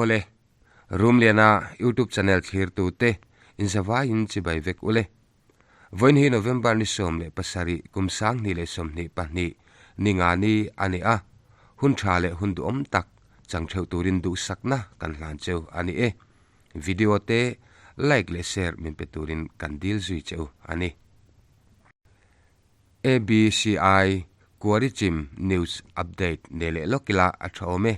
Awle, Rumliana YouTube channel thlirtute inzavaiin chibai vek ule. Vawiin hi November ni 17 kum 2022 ni nga ni a ni a, hun tha leh hun duhawm tak chang theuh turin duhsakna kan hlan cheu a ni e. Video te like leh share min pe turin kan dil zui cheu a ni. ABCI Kuarichim News Update nei leh lawk ila a tha awm e.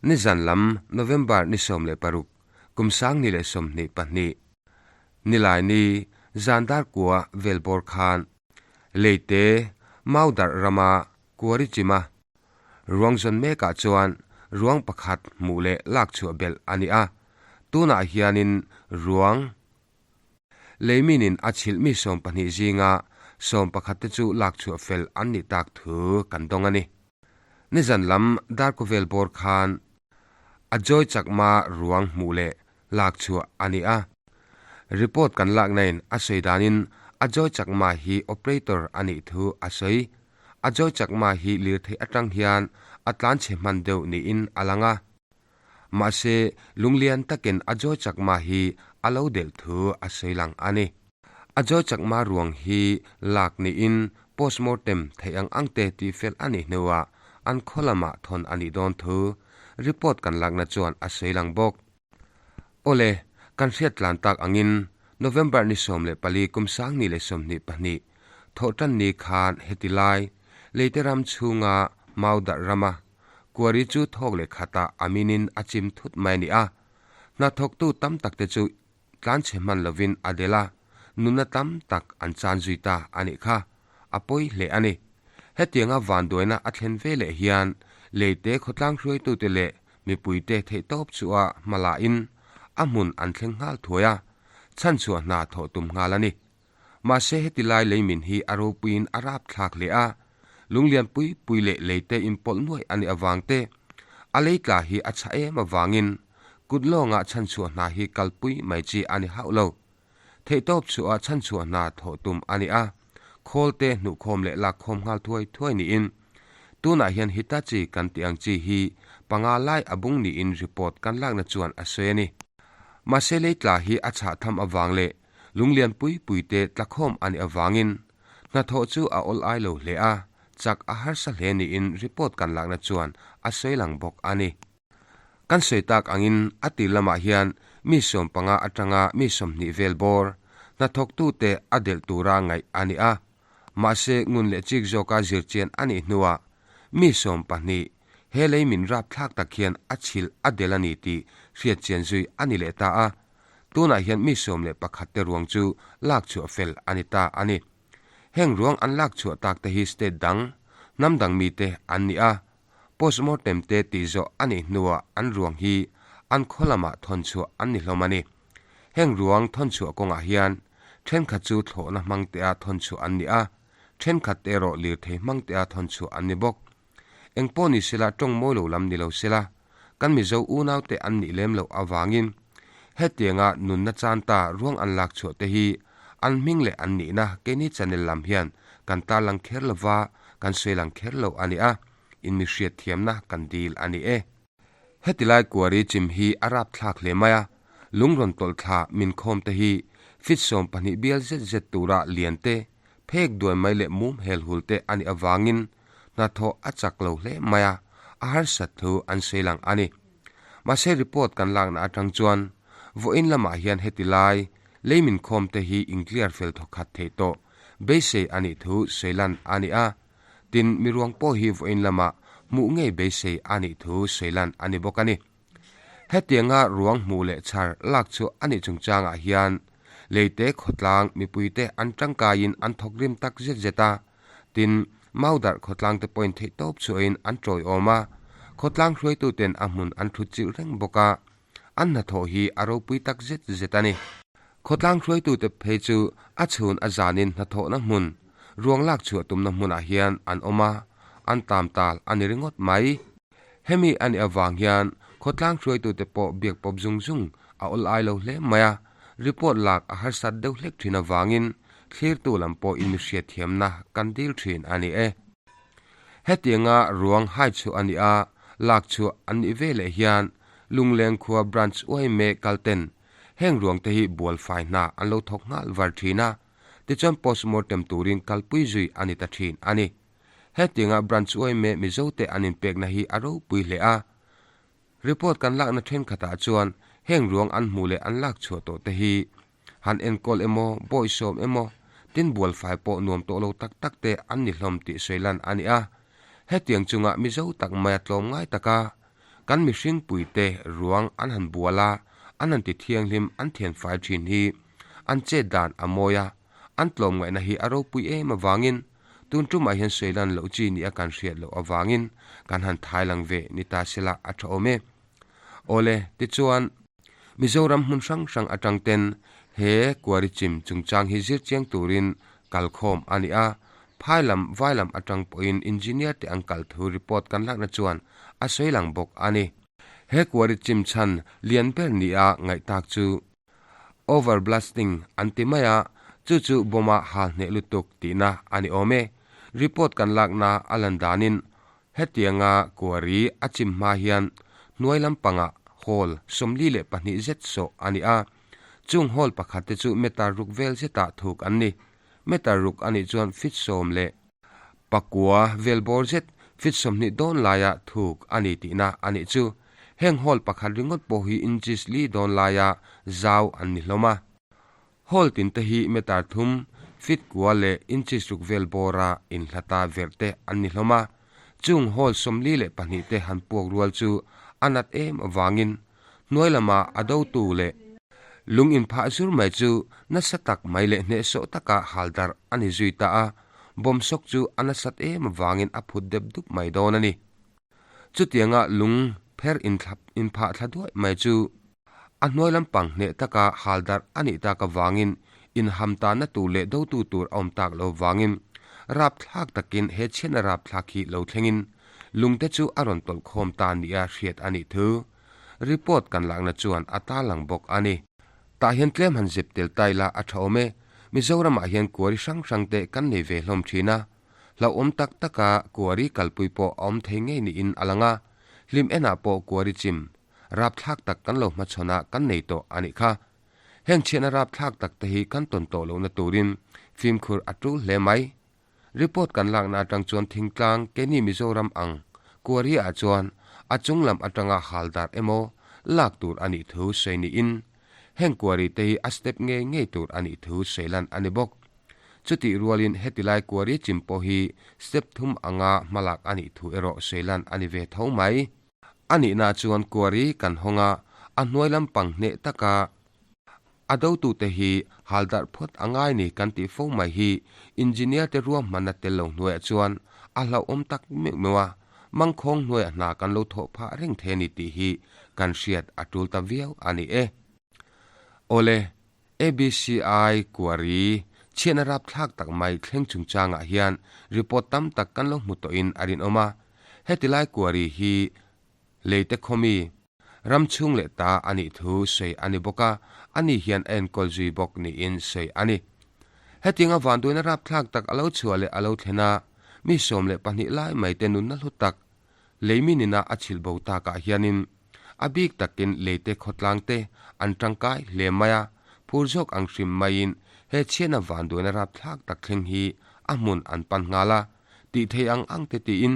Nizan lam November ni 16 kum 2022 Nilaini zan dar kua vel bawr khan Leite Maudarh rama Kuari chima ruang zawn mekah chuan ruang pakhat hmuh leh lak chhuah belh a ni a, tunah hianin ruang leiminin a chhilh mi 12 zinga 11 te chu lak chhuah fel an nih tak thu kan dawng a ni. Nizan lam dar kaw vel bawr khan a Joy Chakma ruang hmuh leh lak chhuah a ni a. Report kan laknain a sawi danin Ajoy Chakma hi operator a nih thu a sawi. Ajoy Chakma hi lirthei atang hian a tlan chhe hman deuh niin a lang a. Mahse, lunglian takin Ajoy Chakma hi a lo delh thu a sawi lang a ni. Ajoy Chakma ruang hi lak niin postmortem theih ang ang te tihfel a nih hnuah an khaw lamah thawn a nih dawn thu report kan lakna chuan a sawi lang bawk. Awle, kan hriat tlan tak angin November ni 14 kum 2022 thawhtan ni khan heti lai Leite ram chhunga Maudarh rama Kuari chu thawk leh khatah a minin a chim thut mai a ni a. Hnathawktu tam tak te chu tlan chhe hman lovin a del a, nunna tam tak an chan zui ta a nih kha. A pawi hle a ni. Hetianga vanduaina a thlen ve leh hian Leite khawtlang hruaitute leh Mipuite theihtawp chu a hma lahin a hmun an thleng nghal thuai a, chhanchhuah hna thawh tum nghal a ni. Mahse heti lai leimin hi a ropuiin a rap thlak hle a, lunglian pui pui leh leite inpawlh nuaih a nih avang te, a lei tla hi a chhah em avangin kut lawngah chhanchhuah hna hi kalpui mai chi a ni hauh lo. Theihtawp chu a chhanchhuah hna thawh tum a ni a, khawlte hnuhkhawm leh lakkhawm nghal thuai thuai niin tunah hian Hitachi kan tih ang chi hi panga lai a bung niin report kan lakna chuan a sawi a ni. Mahse lei tla hi a chhah tham avang leh lunglian pui pui te tlakhawm a nih avangin hnathawh chu a awl ai lo hle a, chak a harsa hle niin report kan lakna chuan a sawi lang bawk a ni. Kan sawi tak angin a tir lamah hian mi 15 atanga mi 20 vel bawr hnathawktute a delh tura ngaih a ni a. Mahse ngun leh chik zawka zirchian a nih hnuah mi 12 he lei min rapthlak tak hian a chhilh a delh a ni tih hriatchian zui a ni leh ta a. Tunah hian mi 11 te ruang chu lak chhuah fel a ni ta a ni. Heng ruang an lak chhuah tak te hi state dang, hnam dang mite an ni a. Postmortem te tih zawh a nih hnuah an ruang hi an khaw lamah thawn chhuah an ni hlawm a ni. Heng ruang thawn chhuah kawngah hian thenkhat chu thlawhna hmang tea thawn chhuah an ni a, thenkhat erawh lirthei hmang tea thawn chhuah an ni bawk. Eng pawh ni sela tawng mawi lo lam ni lo sela, kan Mizo unaute an nih lem loh avangin hetianga nunna chan ta ruang an lak chhuah te hi an hming leh an nihna keini channel lam hian kan tarlang kher lova kan sawi lang kher lo a ni a, in mi hriat thiamna kan dil a ni e. Heti lai kuari chim hi a rap thlak hle mai a, lung rawn tawlh thla min khawm te hi fit 12 bial zet zet tura lian te, phek duai mai leh mum hel hul te a nih avangin hnathawh a chak lo hle mai a, a harsat thu an sawi lang a ni. Mahse report kan lakna atang chuan vawiin lamah hian heti lai lei min khawm te hi inclear fel thawkhat theih tawh beisei a nih thu sawi lan a ni a, tin miruang pawh hi vawiin lamah hmuh ngei beisei a nih thu sawi lan a ni bawk a ni. Hetianga ruang hmuh leh chhar lak chu a nih chungchangah hian leite khawtlang mipuite an tangkaiin an thawk rim tak zet zet a, tin Maudarh khawtlang te pawhin theihtawp chhuahin an tawiawm a, khawtlang hruaituten a hmun an thut chilh reng bawk a, an hnathawh hi a ropui tak zet zet a ni. Khawtlang hruaitute phei chu a chhun a zanin hnathawhna hmun, ruang lak chhuah tumna hmunah hian an awm a, an tam tal a ni ringawt mai. Hemi a nih avang hian khawtlang hruaitute pawh biak pawp zung zung a awl ai lo hle mai a, report lak a harsat deuh hlek thin avangin thlirtu lam pawh in mi hriatthiamna kan dil thin a ni e. Hetianga ruang hai chhuah a nih a, lak chhuah an nih ve leh hian. Lungleng khua Branch yma kal ten heng ruang te hi bual fai hna an lo thawk nghal var thin a, tichuan postmortem turin kalpui zui a ni ta thin a ni. Hetianga Branch yma Mizo te an inpekna hi a ropui hle a. Report kan lakna thenkhatah chuan heng ruang an hmuh leh an lak chhuah tawh te hi han enkawl emaw, bawihsawm emaw, tin bualfai pawh nuam tawh lo tak tak te an ni hlawm tih sawi lan a ni a. Hetiang chunga Mizo tak maia tlawm ngai taka kan mihring puite ruang an han bual a, an han ti thianghlim an thianfai thin hi an chet dan a mawi a, an tlawmngaihna hi a ropui em avangin tun tumah hian sawi lan loh chi nia kan hriat loh avangin kan han thai lang ve ni ta sela a tha awm e. Awle, tichuan, Mizoram hmun hrang hrang atang ten he Kuari chim chungchang hi zir chiang turin kalkhawm a ni a, phai lam vai lam atang pawhin engineer te an kal thu report kan lakna chuan a sawi lang bawk a ni. He Kuari chim chhan lian ber nia ngaihtak chu Over blasting an ti mai a, chu chu bomb-a hal hneh lutuk tihna a ni awm e. Report kan lakna a lan danin hetianga kuari a chim hma hian hnuai lampangah hall 42 zet sawh a ni a, chung hall pakhat te chu meter ruk vel zetah thuk an ni. Meter ruk a nih chuan feet 19 vel bawr zet feet 20 dawn laia thuk a ni tihna a nih chu. Heng hall pakhat ringawt pawh hi inches li dawn laia zau an ni hlawm a. Hall tin te hi meter thum, feet kua leh inches ruk vel bawra inhlata verh te an ni hlawm a. Chung hall 42 te han puak rual chu a nat em avangin hnuai lama a dotu leh lung inphah zur mai chu nasa tak mai leh hnehsawh taka hal darh a ni zui ta a, bomb sawk chu a nasat em avangin a phut dep dup mai dawn a ni. Chutianga lung pher inphah thla duai mai chu a hnuai lampang hneh taka hal darh a nih tak avangin inham tanna tur leh dotu tur a awm tak lo vangin rapthlak takin he chhiatna rapthlak hi lo thlengin lungte chu a rawn tawlh khawm ta nia hriat a nih thu report kan lakna chuan a tarlang bawk a ni. Tah hian tlem han zep tel ta ila a tha awm e. Mizoramah hian kuari hrang hrang te kan nei ve hlawm thin a. Hlauhawm tak taka kuari kalpui pawh a awm thei ngei niin a lang a. Hlim enah pawh kuari chim rapthlak tak kan lo hmachhawn a kan nei tawh a nih kha. Heng chhiatna rapthlak tak te hi kan tawn tawh lohna turin fimkhur a tul hle mai. Report kan lakna atang chuan thingtlang keini Mizoram ang Kuari ah chuan a chung lam atanga hal dar emaw lak tur a nih thu sawi niin heng Kuari te hi a step ngei ngei tur a nih thu sawi lan a ni bawk. Chutih rualin heti lai Kuari chim pawh hi step thum anga hmalak a nih thu erawh sawi lan a ni ve tho mai. A nihna chuan Kuari kan hawng a, a hnuai lampang hneh taka A dotute hi hal darh phawt a ngai ni kan tih fo mai hi engineer te ruahmanna tel lo hnuaiah chuan a hlauhawm tak meuh meuh a, mangkhawng hnuaiah hna kan lo thawh phah reng thei a ni tih hi kan hriat a tul ta viau a ni e. Awle, ABCI Kuari chhiatna rapthlak tak mai thleng chungchangah hian report tam tak kan lo hmu tawhin a rinawm a, heti lai Kuari hi Leite khawmi ram chhung leh ta a nih thu sawi a ni bawk a, ani hian a enkawl zui bawk niin sawi a ni. Hetianga vanduaina rapthlak tak a lo chhuah leh a lo thlen a, mi 12 lai mai te nunna hlu tak leimin ina a chhilh bo takah hianin a bik takin leite khawtlang te an tangkai hle mai a, phur zawk ang hrim maiin he chhiatna vanduaina rapthlak tak thleng hi a hmun an pan nghal a, tih thei ang ang te tiin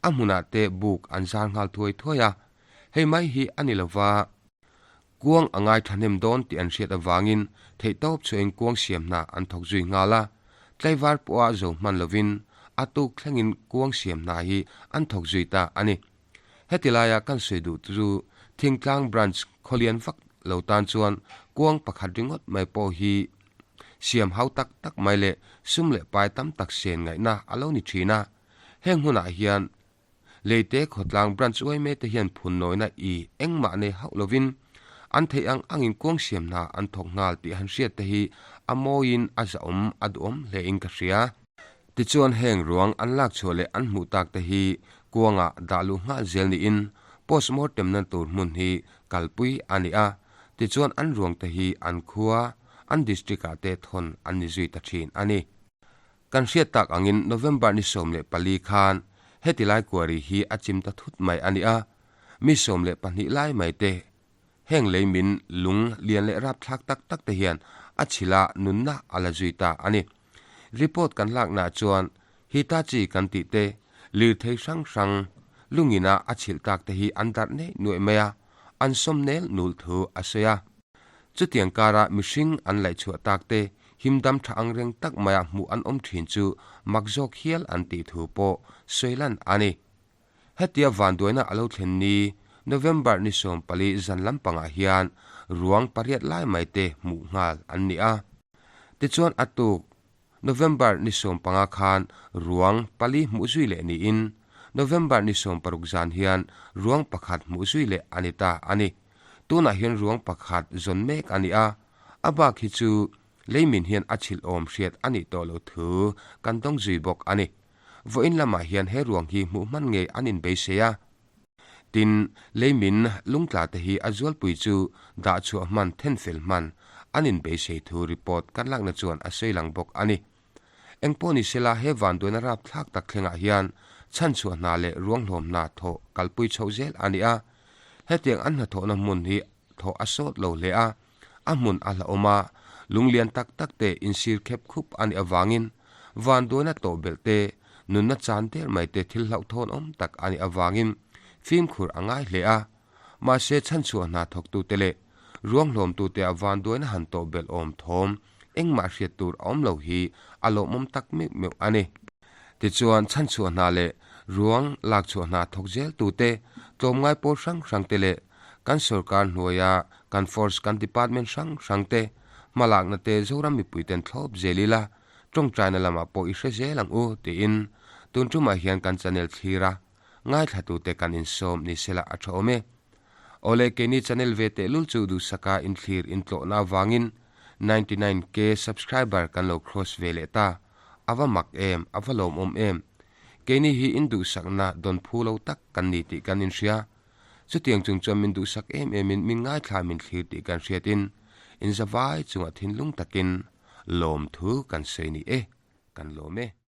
A hmunah te buk an zar nghal thuai thuai a, hei mai hi a ni lova, kuang a ngai thahnem dawn tih an hriat avangin theihtawp chhuahin kuang siam hna an thawk zui nghal a, tlaivar pawha zo hman lovin a tuk thlengin kuang siam hna hi an thawk zui ta a ni. Heti laia kan sawi duh chu Thingtlang Branch khawlian vak lo tan chuan kuang pakhat ringawt mai pawh hi siam hau tak tak mai leh sum leh pai tam tak sen ngaihna a lo ni thin a. Heng hunah hian Leite khawtlang branch uaime te hian phun nawina i engmah nei hauh lovin an theih ang angin kuang siam hna an thawk nghal tih han hriat te hi a mawiin a zahawm a duhawm hlein ka hria. Tichuan heng ruang an lak chhuah leh an hmuh tak te hi kuangah dah luh nghal zel niin postmortem na tur hmun hi kalpui a ni a, tichuan an ruang te hi an khua, an district ah te thawn an ni zui ta thin a ni. Kan hriat tak angin November ni 14 khan heti lai kuari hi a chim ta thut mai a ni a. Mi 12 lai mai te heng lei min lung lian leh rapthlak tak tak te hian a chhilh a nunna a la zui ta a ni. Report kan laknaah chuan Hitachi kan tih te lirthei hrang hrang lungina a chhilh tak te hi an darh neih nuaih mai a, an sawm nel nul thu a sawi a. Chutiang kara mihring an laihchhuah tak te himdam tha ang reng tak maia hmuh an awm thin chu mak zawk hial an tih thu pawh sawi lan a ni. Hetia vanduaina a lo thlen ni November ni 14 zan lampangah hian ruang pariat lai mai te hmuh nghal an ni a. Tichuan a tuk November ni 15 khan ruang pali hmuh zui leh niin November ni 16 zan hian ruang pakhat hmuh zui leh a ni ta a ni. Tunah hian ruang pakhat zawn mek a ni a, a bak hi chu leimin hian a chhilh awm hriat a nih tawh loh thu kan dawng zui bawk a ni. Vawiin lamah hian he ruang hi hmuh hman ngei an inbeisei a. Tin, leimin lungtla te hi a zualpui chu dah chhuah hman thenfel hman an inbeisei thu report kan lakna chuan a sawi lang bawk a ni. Engpawh ni sela he vanduaina rapthlak tak thlengah hian chhanchhuah hna leh ruanghlawm hna thawh kalpui chhoh zel a ni a. Hetiang an hnathawhna hmun hi thawh a sawt lo hle a, a hmun a hlauhawm a, lunglian tak tak te insir khep khup a nih avangin vanduaina tawh belh te, nunna chan der mai te thil hlauhthawn awm tak a nih avangin fimkhur a ngai hle a. Mahse chhanchhuah hna thawktute leh ruanghlawmtute a vanduaina han tawh belh awm thawm engmah hriat tur a awm lo hi a lawmawm tak meuh meuh a ni. Tichuan chhanchhuah hna leh ruang lakchhuah hna thawk zeltute, tlawmngai pawl hrang hrangte leh kan sorkar hnuaia kan force kan department hrang hrangte hmalakna te Zoram mipuiten thlawp zel ila tawngtaina lamah pawh i hre zel ang u tiin tun tumah hian kan channel thlir a ngaithlatute kan insawm ni sela a tha awm e. Awle keini channel ve tehlul chu duhsaka inthlir intlawhna avangin 99K subscriber kan lo cross ve leh ta. A va mak em, a va lawmawm em. Keini hi induhsakna dawn phu lo tak kan ni tih kan inhria. Chutiang chung chuan min duhsak em emin min ngaithla min thlir tih kan hriatin inzavai chungah thinlung takin lawmthu kan sawi ni e, kan lawm e.